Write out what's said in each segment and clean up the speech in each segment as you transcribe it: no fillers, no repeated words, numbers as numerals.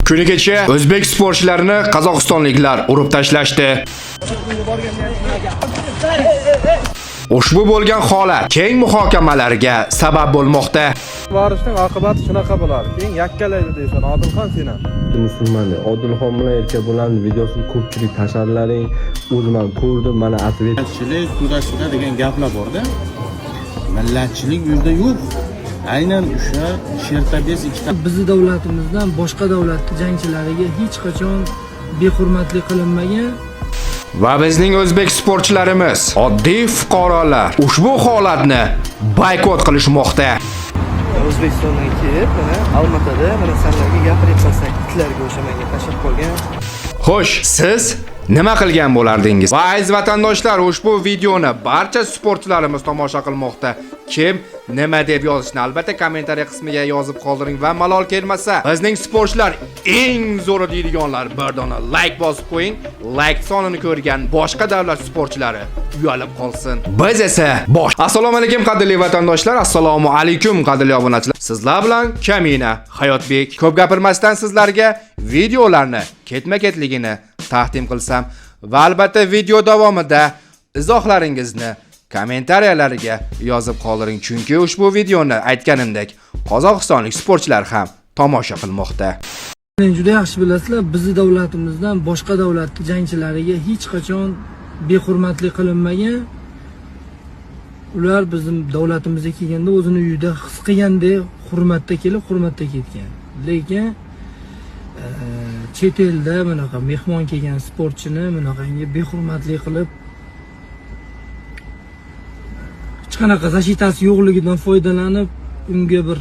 Kuni kecha o'zbek sportchilarini qozog'istonliklar urib tashlashdi. Ushbu bo'lgan holat keng muhokamalarga sabab bo'lmoqda. Borishning oqibati shunaqa bo'ladi. Keyin yakkalaydi deysan, Odilxon sen ham. Musulmon Odilxon bilan Erkabulan videosini ko'pchilik tashladilaring, o'zim ham ko'rdim, mana ответ. Millatchilik туда-сюда degan gaplar borda. Millatchilik u yerda yo'q. Aynan o'sha shertabes ikkita Bizni davlatimizdan boshqa davlatni jangchilariga hech qachon behurmatlik qilinmagan. Va bizning o'zbek sportchilarimiz, oddiy fuqarolar ushbu holatni boykot qilishmoqda. O'zbekistondan kelib, mana Almatada mana sanlarga gapiryapsan, san itlarga o'sha menga tashlab qolgan. Xo'sh, siz nima qilgan bo'lardingiz? Va aziz vatandoshlar, ushbu videoni barcha sportchilarimiz tomosha qilmoqda. Kim nima deb yozishni albatta kommentariya qismiga yozib qoldiring va malol kelmasa, bizning sportchilar eng zo'ri deydiganlar bir dona like bosib qo'ying. Like sonini ko'rgan boshqa davlat sportchilari uyalib qolsin. Biz esa bosh. Assalomu alaykum, qadrli vatandoshlar, assalomu alaykum, qadrli obunachilar. Sizlar bilan Kamina Hayotbek. Ko'p gapirmasdan sizlarga videolarni ketma-ketligini taqdim qilsam va albatta video davomida izohlaringizni kommentariyalarga yozib qoldiring, chunki ushbu videoni aytganimdek qozog'istonlik sportchilar ham tomosha qilmoqda. Men juda yaxshi bilasizlar, bizni davlatimizdan boshqa davlatni jangchilariga hech qachon behurmatlik qilinmagan. Ular bizim davlatimizga kelganda o'zini uyida his qilgandek hurmatda kelib, hurmatda ketgan. Lekin chet elda bunaqa mehmon kelgan sportchini bunaqangi behurmatlik qilib, hech qanaqa защита si yo'qligidan foydalanib unga bir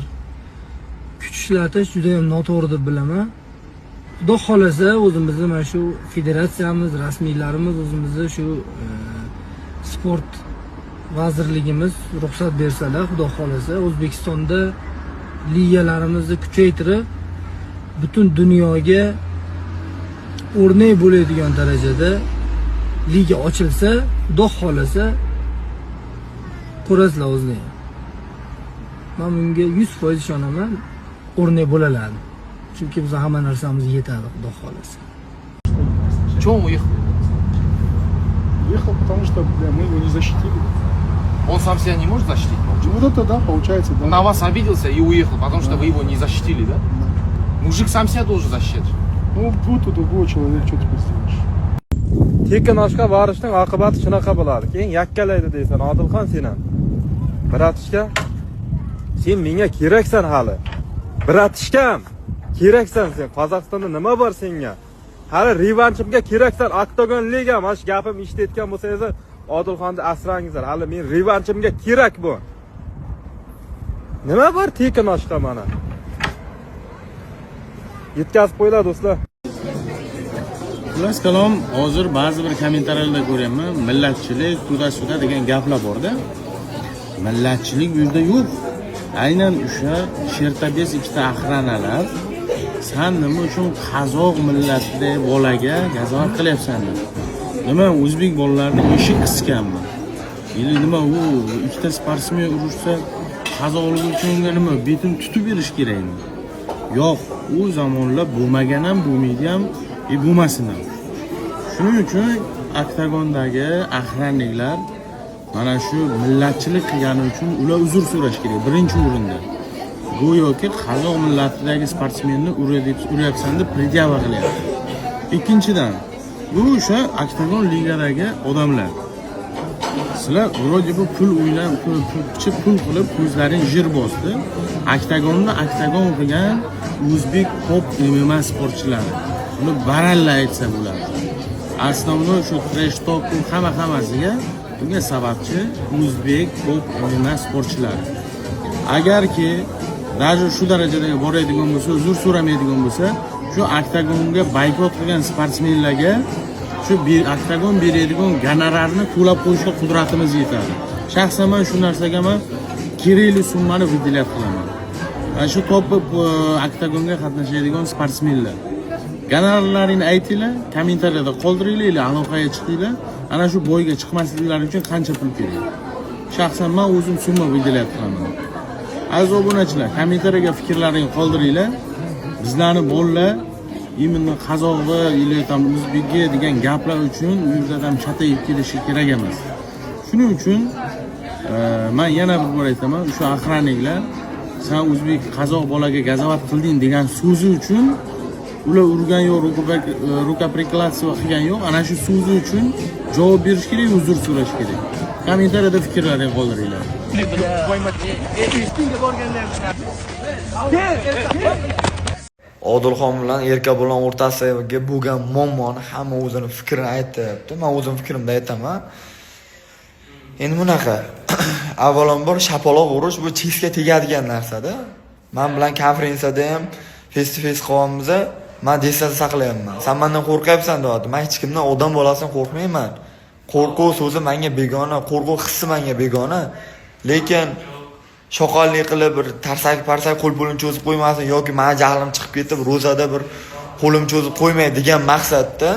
kuch ishlatish juda ham noto'g'ri deb bilaman. Xudo xohlasa, o'zimizni mana shu federatsiyamiz, rasmiylarimiz, o'zimizni shu sport vazirligimiz ruxsat bersalar, Xudo xohlasa, O'zbekistonda ligalarimizni kuchaytirib, butun dunyoga o'rnak bo'ladigan darajada liga ochilsa, Xudo xohlasa, ko'rasizlar o'zinglar. Men bunga 100% ishonaman, o'rnak bo'ladi. Chunki biz hamma narsamiz yetadi, Xudo xohlasa. Чего он уехал? Уехал, потому что, бля, мы его не защитили. Он сам себя не может защитить, получается? Ну вот это да, получается, да. Он на вас обиделся и уехал, потому что вы его не защитили, да? Мужик сам себя должен защищать. Ну, будет у другого человека, что теперь сделаешь? Tekin oshga borishning oqibati shunaqa bo'ladi. Keyin yakkalaydi deysan, Odilxon sen ham. Братишка, sen menga keraksan hali. Братишка m, keraksan sen. Qozog'istonda nima bor senga? Hali revanshimga keraksan. Oktagon liga, mana shu gapim eshitayotgan bo'lsangiz, Odilxonni asrangizlar. Hali men revanshimga kerak bu. Nima bor tekin oshga mana? Yetkazib qo'yinglar, do'stlar. Xullas kalom, hozir ba'zi bir kommentariyalarda ko'ryapman, millatchilik туда-сюда degan gaplar borda. Millatchilik u yerda yo'q. Aynan o'sha shertabes ikkita охрана lar san nima uchun qozoq millatidagi bolaga gazovat qilyapsan deb. Nima, o'zbek bolalarini eshik qisganmi? Или nima, u ikkita sportsmen urushsa, qozoqlik uchun unga nima, betini tutib berish kerakmi? Yo'q, u zamonlar bo'lmagan ham, bo'lmaydi ham, bo'lmasin ham. Shuning uchun oktagondagi охранник lar mana shu millatchilik qilgani uchun ular uzr so'rash kerak birinchi o'rinda. Go'yoki qozoq millatidagi sportsmenni uryapsan deb предъява qilyapti. Ikkinchidan, bu o'sha oktagon ligadagi odamlar. Sizlar вроде бы pul o'ynab, pul pichib pul qilib ko'zlaring jir bosdi. Oktagonni oktagon qilgan o'zbek top MMA sportchilari. Buni baralla aytsa bo'ladi. Основной shu trash talk hamma hammasiga bunga sababchi o'zbek top MMA sportchilari. Agarki даже shu darajadaga boradigan bo'lsa, uzr so'ramaydigan bo'lsa, shu oktagonga boykot qilgan sportsmenlarga shu oktagon beradigan gonorarni to'lab qo'yishga qudratimiz yetadi. Shaxsan man shu narsaga man kerakli summani выделять qilaman. Mana shu top oktagonga qatnashadigan sportsmenlar. Gonorarlaringni aytinglar, kommentariyada qoldiringlar или aloqaga chiqinglar. Ana shu бой ga chiqmasliklari uchun qancha pul kerak? Shaxsan man o'zim summa выделять qilaman. Aziz obunachilar, kommentariyaga fikrlaringni qoldiringlar. Bizlarni bolalar Именно qozog'i или там o'zbekga degan gaplar uchun u yerda там chatayib kelishi kerak emas. Shuning uchun man yana bir bor aytaman, o'sha охранник lar "San o'zbek, qozoq bolaga газовать qilding" degan so'zi uchun ular urgan yo'q, рукоприкладство qilgan yo'q. Ana shu so'zi uchun javob berish kerak, uzr so'rash kerak. Kommentariyada fikrlaringni qoldiringlar. Ustingga borganda. Odilxon bilan Erkabulan o'rtasidagi bo'lgan muammoni hamma o'zini fikrini aytyapti. Man o'zim fikrimni aytaman. Endi bunaqa, avvalambor, shapaloq urish bu честь ga tegadigan narsada. Man bilan konferensiyada ham face to face qilyapmiz, man distansiya saqlayapman. "San mandan qo'rqyapsan", deyapti. Man hech kimdan, odam bolasidan qo'rqmayman. Qo'rquv so'zi menga begona, qo'rquv hissi menga begona. Lekin shoqollik qilib, bir tarsak parsak qo'l pulini cho'zib qo'ymasin yoki mani jahlim chiqib ketib, ro'zada bir qo'lim cho'zib qo'ymay degan maqsadda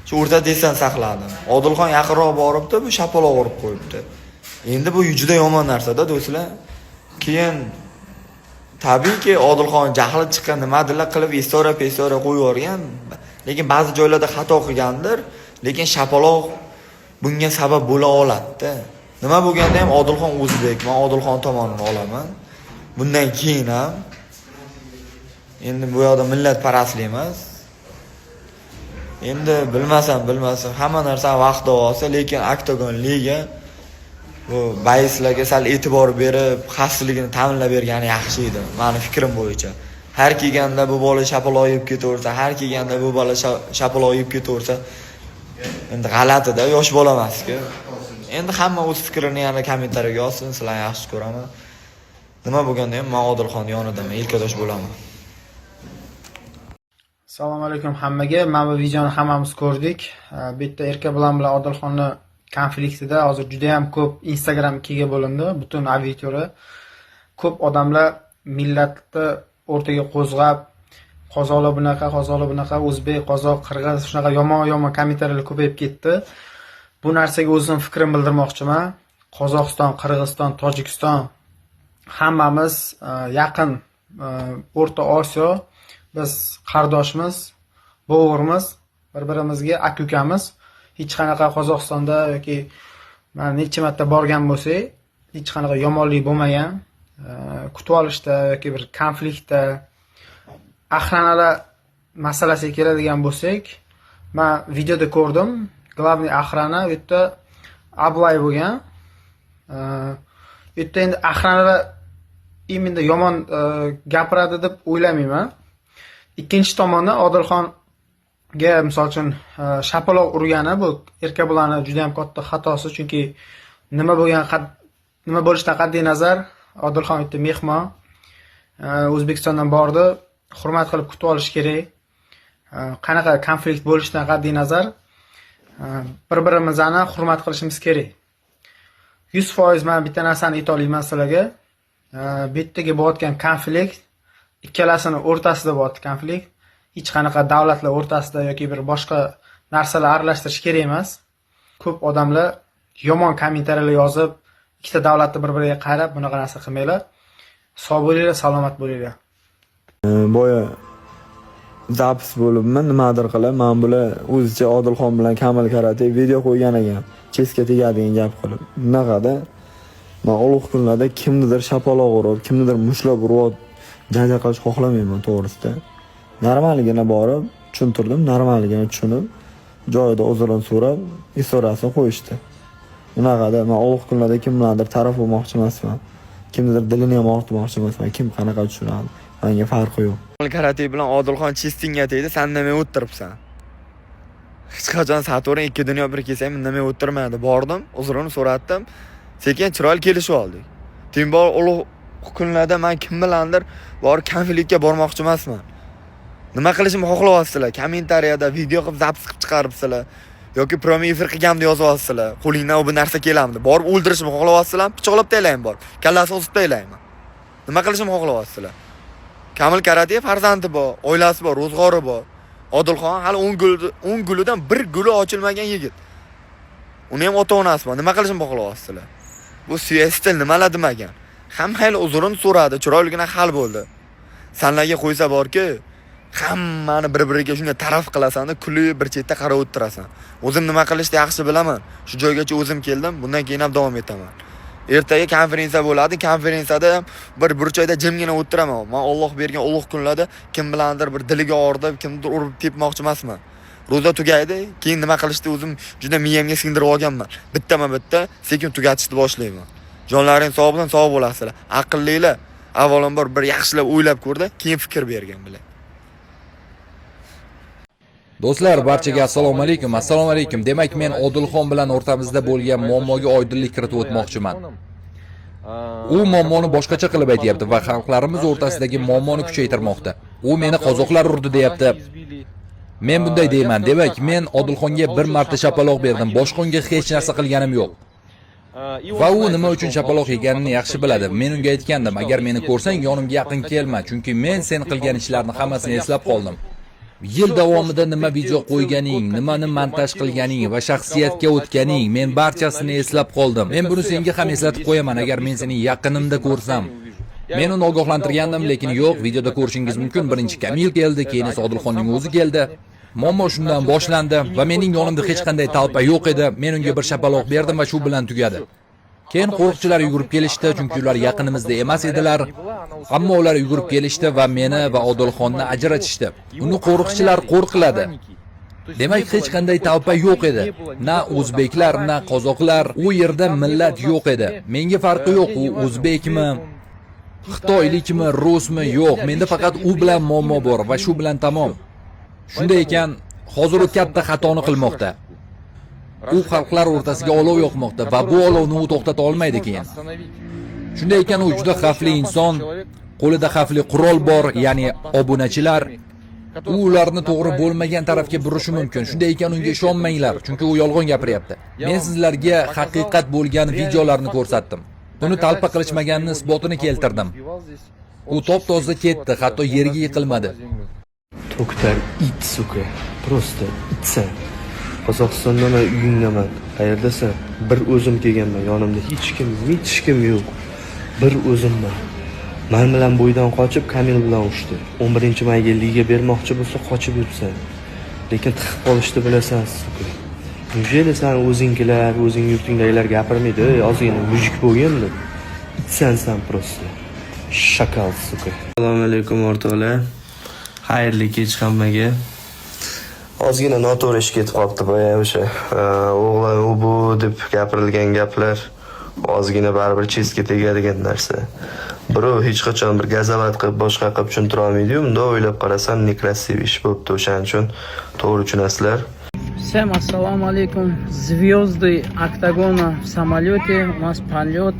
shu o'rta distans saqladim. Odilxon yaqinroq boribdi, bu shapaloq urib qo'yibdi. Endi bu juda yomon narsada, do'stlar. Keyin tabiiyki, Odilxon jahli chiqqan, nimadirlar qilib, история pestoriya qo'yib yuborgan. Lekin ba'zi joylarda xato qilgandir, lekin shapaloq bunga sabab bo'la oladi-da. Nima bo'lganda ham Odilxon o'zbek, man Odilxon tomonini olaman. Bundan keyin ham endi bu yoqda millatparastlik emas. Endi bilmasam, bilmasam, hamma narsa vaqt davosi, lekin Oktagon Liga bu боец larga sal e'tibor berib, xavfsizligini ta'minlab bergani yaxshi edi, mani fikrim bo'yicha. Har kelganda bu bola shapaloq yeb ketaversa, har kelganda bu bola shapaloq yeb ketaversa, endi g'alatida, yosh bola emas-ku. Endi hamma o'z fikrini yana kommentariyaga yozsin, sizlarni yaxshi ko'raman. Nima bo'lganda ham men Odilxon yonidaman, yelkadosh bo'laman. Assalomu alaykum hammaga. Mana bu videoni hammamiz ko'rdik. Bu yerda Erkabulan bilan Odilxonni konfliktida hozir juda ham ko'p Instagram ikkiga bo'lindi. Butun auditoriya, ko'p odamlar millatni o'rtaga qo'zg'ab, qozoqlar bunaqa, qozoqlar bunaqa, o'zbek, qozoq, qirg'iz, shunaqa yomon yomon kommentariyalar ko'payib ketdi. Bu narsaga o'zim fikrim bildirmoqchiman. Qozog'iston, Qirg'iziston, Tojikiston, hammamiz yaqin O'rta Osiyo, biz qardoshmiz, bovurmiz, bir birimizga aka ukamiz. Hech qanaqa Qozog'istonda yoki mana necha marta borgan bo'lsak, hech qanaqa yomonlik bo'lmagan. Kutib olishda yoki bir konfliktda, охрана lar masalasiga keladigan bo'lsak, man videoda ko'rdim, главный охрана u yerda Ablay bo'lgan. U yerda endi охрана lar именно yomon gapiradi deb o'ylamayman. Ikkinchi tomondan, Odilxonga, misol uchun, shapaloq urgani bu Erkabulani juda ham katta xatosi, chunki nima bo'lishidan qat'iy nazar, Odilxon bitta mehmon, O'zbekistondan bordi, hurmat qilib kutib olish kerak. Qanaqa konflikt bo'lishidan qat'iy nazar, bir birimizni hurmat qilishimiz kerak 100%. Man bitta narsani ayta olmayman sizlarga. Bu yerdagi bo'layotgan konflikt ikkalasini o'rtasida bo'lyapti konflikt, hech qanaqa davlatlar o'rtasida yoki bir boshqa narsalar aralashtirish kerak emas. Ko'p odamlar yomon kommentariyalar yozib, ikkita davlatni bir biriga qarab, bunaqa narsa qilmanglar. Sog' bo'linglar, salomat bo'linglar. Boya запись bo'libmi, nimadir qilib, man bular o'zicha Odilxon bilan Kamil Karate video qo'ygan ekan, честь ga tegadigan gap qilib. Bunaqada man ulug' kunlarda kimnidir shapaloq urib, kimnidir mushlab urib, janjal qilish xohlamayman, to'g'risida. Normaligina borib tushuntirdim, normaligina tushunib, joyida uzrini so'rab, история sini qo'yishdi. Unaqada man ulug' kunlarda kim bilandir taraf bo'lmoqchi emasman. Kimnidir dilini ham og'ritmoqchi emasman. Kim qanaqa tushunadi, menga farqi yo'q. Karate bilan Odilxon честь ingga tegdi, san indamay o'tiribsan. Hech qachon Saturn ikki dunyo bir kelsa ham indamay o'tirmadi. Bordim, uzrini so'ratdim. Sekin chiroyli kelishib oldik. Тем более ulug' kunlarda man kim bilandir borib konfliktga bormoqchi emasman. Nima qilishimni xohlayapsizlar? Kommentariyada video qilib, запись qilib chiqaribsizlar yoki прямой efir qilganimda yozyapsizlar. Qo'lingdan bu narsa kelamdi? Borib o'ldirishimni xohlayapsizlar? Pichoqlab taylayman borib. Kallasini uzib taylayman. Nima qilishimni xohlayapsizlar? Kamil Karateyev farzandi bor, oilasi bor, ro'zg'ori bor. Odilxon hali 10 gul, 10 gulidan bir guli ochilmagan yigit. Uni ham ota-onasi bor. Nima qilishimni xohlayapsizlar? Bu stil nimalar demagan. Hamma uzrini so'radi, chiroyligina hal bo'ldi. Sanlarga qo'ysa borki, Hammani bir-biriga shunday taraf qilasan-da, kulib bir chetda qarab o'tirasan. O'zim nima qilishni yaxshi bilaman. Shu joygacha o'zim keldim, bundan keyin ham davom etaman. Ertaga konferensiya bo'ladi. Konferensiyada ham bir burchakda jimgina o'tiraman. Man Alloh bergan ulug' kunlarda kim bilandir bir diliga og'ritib, kimnidir urib tepmoqchi emasman. Ro'za tugaydi, keyin nima qilishni o'zim juda miyamga singdirib olganman. Bittama-bitta sekin tugatishni boshlayman. Jonlaring sog' bo'lsin, sog' bo'lasizlar. Aqllilar avvalambor bir yaxshilab o'ylab ko'rda, keyin fikr bergan bilan. Do'stlar, barchaga assalomu alaykum. Assalomu alaykum. Demak, men Odilxon bilan o'rtamizda bo'lgan muammoga oydinlik kiritib o'tmoqchiman. U muammoni boshqacha qilib aytyapti va xalqlarimiz o'rtasidagi muammoni kuchaytirmoqda. U meni qozoqlar urdi deyapti. Men bunday deyman. Demak, men Odilxonga bir marta shapaloq berdim. Boshqa unga hech narsa qilganim yo'q. Va u nima uchun shapaloq yeganini yaxshi biladi. Men unga aytgandim, agar meni ko'rsang, yonimga yaqin kelma, chunki men sen qilgan ishlarni hammasini eslab qoldim. Yil davomida nima video qo'yganing, nimani montaj qilganing va shaxsiyatga o'tganing, men barchasini eslab qoldim. Men buni senga ham eslatib qo'yaman, agar men seni yaqinimda ko'rsam. Men uni ogohlantirgandim, lekin yo'q, videoda ko'rishingiz mumkin. Birinchi Kamil keldi, keyin esa Odilxonning o'zi keldi. Muammo shundan boshlandi va mening yonimda hech qanday толпа yo'q edi. Men unga bir shapaloq berdim va shu bilan tugadi. Keyin qo'riqchilar yugurib kelishdi, chunki ular yaqinimizda emas edilar. Ammo ular yugurib kelishdi va meni va Odilxonni ajratishdi. Uni qo'riqchilar qo'riqladi. Demak, hech qanday толпа yo'q edi. Na o'zbeklar, na qozoqlar, u yerda millat yo'q edi. Menga farqi yo'q, u o'zbekmi, xitoylikmi, rusmi, yo'q. Menda faqat u bilan muammo bor va shu bilan tamom. Shunday ekan, hozir u katta xatoni qilmoqda. U xalqlar o'rtasiga olov yoqmoqda va bu olovni u to'xtata olmaydi keyin. Shunday ekan, u juda xavfli inson, qo'lida xavfli qurol bor, ya'ni obunachilar. U ularni to'g'ri bo'lmagan tarafga burishi mumkin. Shunday ekan, unga ishonmanglar, chunki u yolg'on gapiryapti. Men sizlarga haqiqat bo'lgan videolarni ko'rsatdim. Uni толпа qilishmaganini isbotini keltirdim. U top-toza ketdi, hatto yerga yiqilmadi. To'ktar it, сука. Просто itsan. Qozog'istondaman, uyingdaman. Qayerdasan? Bir o'zim kelganman. Yonimda hech kim, hech kim yo'q. Bir o'zimman. Man bilan bo'ydan qochib, Kamil bilan urushdi. 11 mayga liga bermoqchi bo'lsa, qochib yuribsan. Lekin tiqib qolishni bilasan, сука. Неужели san o'zingkilar, o'zing yurtingdagilar gapirmaydi? Ey, ozgina мужик bo'lgin deb. Itsan san просто. Шакал, сука. Assalomu alaykum, o'rtoqlar. Xayrli kech hammaga. Ozgina noto'g'ri ish ketib qolibdi boya o'sha o'g'li u bu deb gapirilgan gaplar ozgina baribir честь ga tegadigan narsa. Birov hech qachon bir gazovat qilib, boshqa qilib tushuntira olmaydi-yu, bundoq o'ylab qarasam, некрасивый ish bo'libdi, o'shaning uchun to'g'ri tushunasizlar. Всем ассаламу алейкум. Звезды октагона в самолете. У нас полет.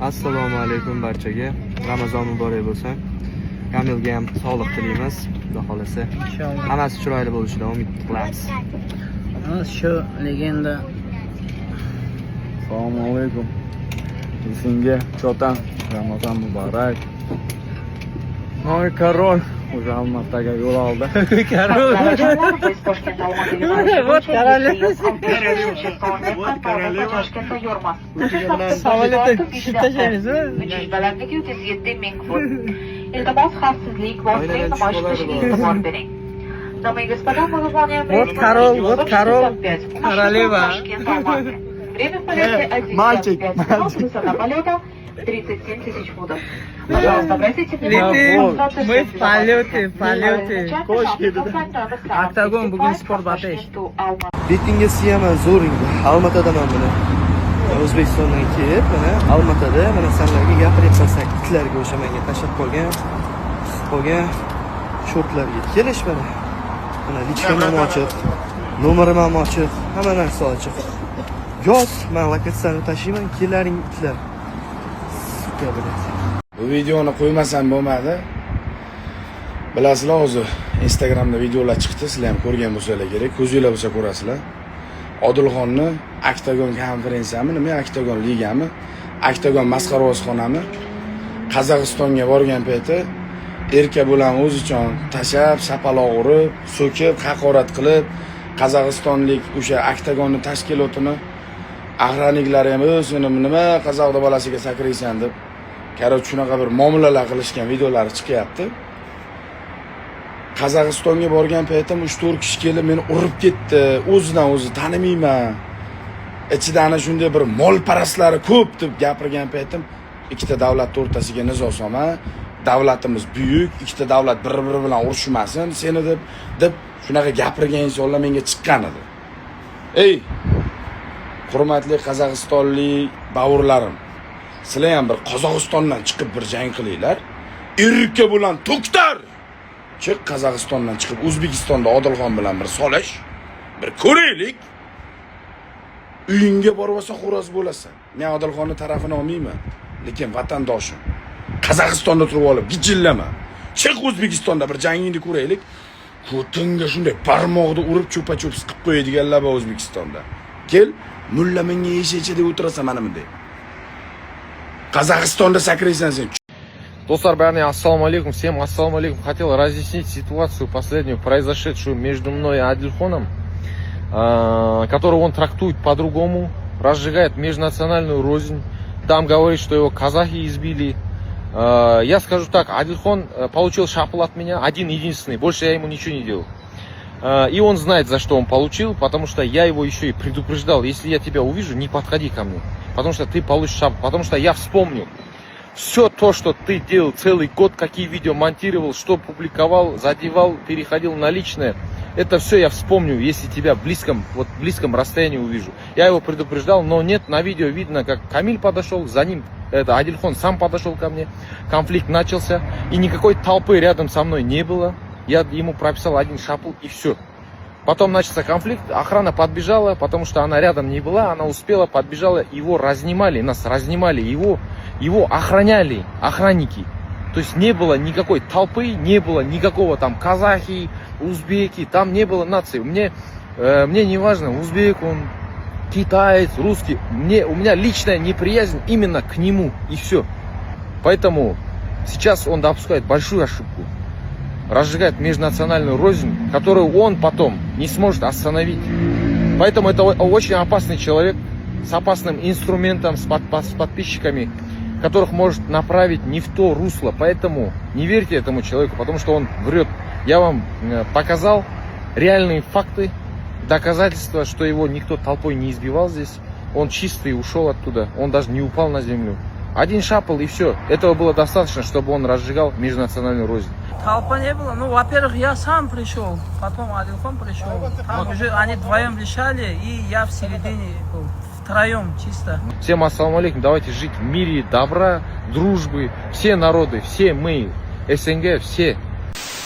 Assalomu alaykum barchaga. Ramazon muborak bo'lsin. Kamilga ham sog'liq tilaymiz. Xudo xolasa. Inshaalloh. Hammasi chiroyli bo'lishidan umid qilamiz. У нас еще легенда. Assalomu alaykum. Senga chotan, Ramazon muborak. Мой король уже Almataga yo'l oldi. Король. Вот королева. Вот королева. Samolyotdan tushib tashlaymizmi? Uchish balandligi 37 ming fut. Iltimos, xavfsizlik vositalarini namoyish qilishiga e'tibor bering. Дамы и господа, мы выполняем Вот рейс король, номер вот король, 965 по королева. маршруту Ташкент-Алматы. Время в полете 1 Мальчик, 5 минут, высота полета 37 тысяч футов. Пожалуйста, обратите внимание Летим. на концентрацию Мы в полете, в полете. Oktagon bugun sport batesh. Betingga siyaman zo'ringda. Almatadaman mana. O'zbekistondan kelib, mana Almatada mana sanlarga gapiryapman, san itlarga o'sha menga tashlab qolgan, qolgan shortlarga kelish mana. Mana личка m ham ochiq, nomerim ham ochiq, hamma narsa ochiq. Yoz, man lokatsiyani tashiyman, kelaring itlar. Сука, блядь. Bu videoni qo'ymasam bo'lmadi. Bilasizlar, hozir Instagramda videolar chiqdi, sizlar ham ko'rgan bo'lsanglar kerak, ko'zinglar bo'lsa ko'rasizlar. Odilxonni Oktagon konferensiyami, nima Oktagon ligami, Oktagon masxarabozxonami Qozog'istonga borgan payti erka bilan o'zichon tashlab, shapaloq urib, so'kib, haqorat qilib, qozog'istonlik o'sha Oktagonni tashkilotini охранник lari ham, "Ey, seni nima qozoqni bolasiga sakraysan?" deb, короче, shunaqa bir muomalalar qilishgan videolari chiqyapti. Qozog'istonga borgan paytim 3-4 kishi kelib meni urib ketdi. O'zidan o'zi tanimayman. Ichida ana shunday bir molparastlari ko'p deb gapirgan paytim, ikkita davlat o'rtasiga nizo solma, davlatimiz buyuk, ikkita davlat bir biri bilan urushmasin seni deb shunaqa gapirgan insonlar menga chiqqan edi. Ey hurmatli qozog'istonlik bavurlarim, sizlar ham bir Qozog'istondan chiqib bir jang qilinglar. Erka bilan To'ktar, chiq Qozog'istondan chiqib, O'zbekistonda Odilxon bilan bir solish, bir ko'raylik. Uyingga borib olsa, xo'roz bo'lasan. Men Odilxonni tarafini olmayman, lekin vatandoshim, Qozog'istonda turib olib gijillama. Chiq, O'zbekistonda bir jangingni ko'raylik. Ko'tingga shunday barmoqni urib, cho'pa cho'p qilib qo'yadiganlar bor O'zbekistonda. Kel, mulla menga eshakcha deb o'tirasan mana bunday. Qozog'istonda sakraysan sen. Достар, бәріне ассалаумағалейкум, всем ассалаумағалейкум. Хотел разъяснить ситуацию последнюю, произошедшую между мной и Адильхоном, которую он трактует по-другому, разжигает межнациональную рознь. Там говорит, что его казахи избили. Я скажу так, Адильхон получил шапыл от меня, один единственный, больше я ему ничего не делал. И он знает, за что он получил, потому что я его еще и предупреждал: если я тебя увижу, не подходи ко мне, потому что ты получишь шапыл, потому что я вспомню все то, что ты делал целый год, какие видео монтировал, что публиковал, задевал, переходил на личное. Это все я вспомню, если тебя в близком, вот в близком расстоянии увижу. Я его предупреждал, но нет, на видео видно, как Камиль подошел, за ним это Адильхон сам подошел ко мне, конфликт начался, и никакой толпы рядом со мной не было. Я ему прописал один шапыл, и все. Потом начался конфликт, охрана подбежала, потому что она рядом не была, она успела, подбежала, его разнимали, нас разнимали, его охраняли, охранники. То есть не было никакой толпы, не было никакого там казахи, узбеки, там не было нации. Мне не важно, узбек он, китаец, русский. У меня личная неприязнь именно к нему, и все. Поэтому сейчас он допускает большую ошибку. Разжигает межнациональную рознь, которую он потом не сможет остановить. Поэтому это очень опасный человек с опасным инструментом, с подписчиками, которых может направить не в то русло. Поэтому не верьте этому человеку, потому что он врет. Я вам показал реальные факты, доказательства, что его никто толпой не избивал здесь. Он чистый ушел оттуда, он даже не упал на землю. Один шапыл, и все. Этого было достаточно, чтобы он разжигал межнациональную рознь. Толпа не было. Ну, во-первых, я сам пришел, потом Адилхон пришел. Там уже они вдвоем решали, и я в середине был. Втроем чисто. Всем ассаламу алейкум. Давайте жить в мире добра, дружбы. Все народы, все мы, СНГ, все.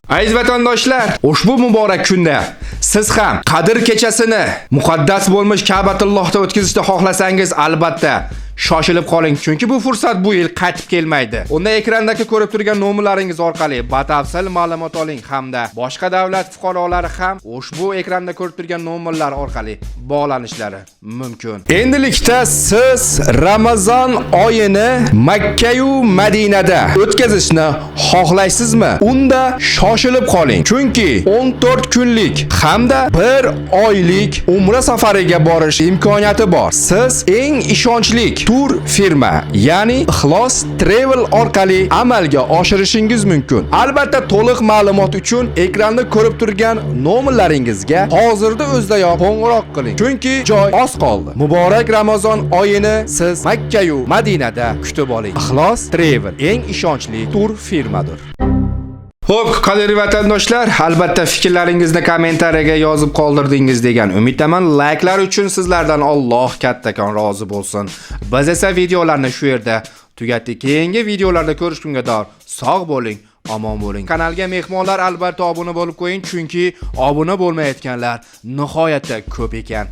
Aziz vatandoshlar, ushbu muborak kunda siz ham Qadr kechasini muqaddas bo'lmish Ka'batullohda o'tkazishni xohlasangiz, albatta shoshilib qoling, chunki bu fursat bu yil qaytib kelmaydi. Unda ekrandagi ko'rib turgan nomerlaringiz orqali batafsil ma'lumot oling hamda boshqa davlat fuqarolari ham ushbu ekranda ko'rib turgan nomerlar orqali bog'lanishlari mumkin. Endilikda siz Ramazon oyini Makka yu Madinada o'tkazishni xohlaysizmi? Unda shoshilib qoling, chunki 14 kunlik hamda 1 oylik umra safariga borish imkoniyati bor. Siz eng ishonchli tur firma, ya'ni Ixlos Travel orqali amalga oshirishingiz mumkin. Albatta, to'liq ma'lumot uchun ekranda ko'rib turgan nomerlaringizga hozirda o'zidayoq qo'ng'iroq qiling, chunki joy oz qoldi. Muborak Ramazon oyini siz Makka yu Madinada kutib oling. Ixlos Travel eng ishonchli tur firmadir. Xo'p, qadrli vatandoshlar, albatta fikrlaringizni kommentariyaga yozib qoldirdingiz degan umiddaman. Layklar uchun sizlardan Alloh kattakon rozi bo'lsin. Biz esa videolarni shu yerda tugatdik. Keyingi videolarda ko'rishgunga dor sog' bo'ling, omon bo'ling. Kanalga mehmonlar albatta obuna bo'lib qo'ying, chunki obuna bo'lmayotganlar nihoyatda ko'p ekan.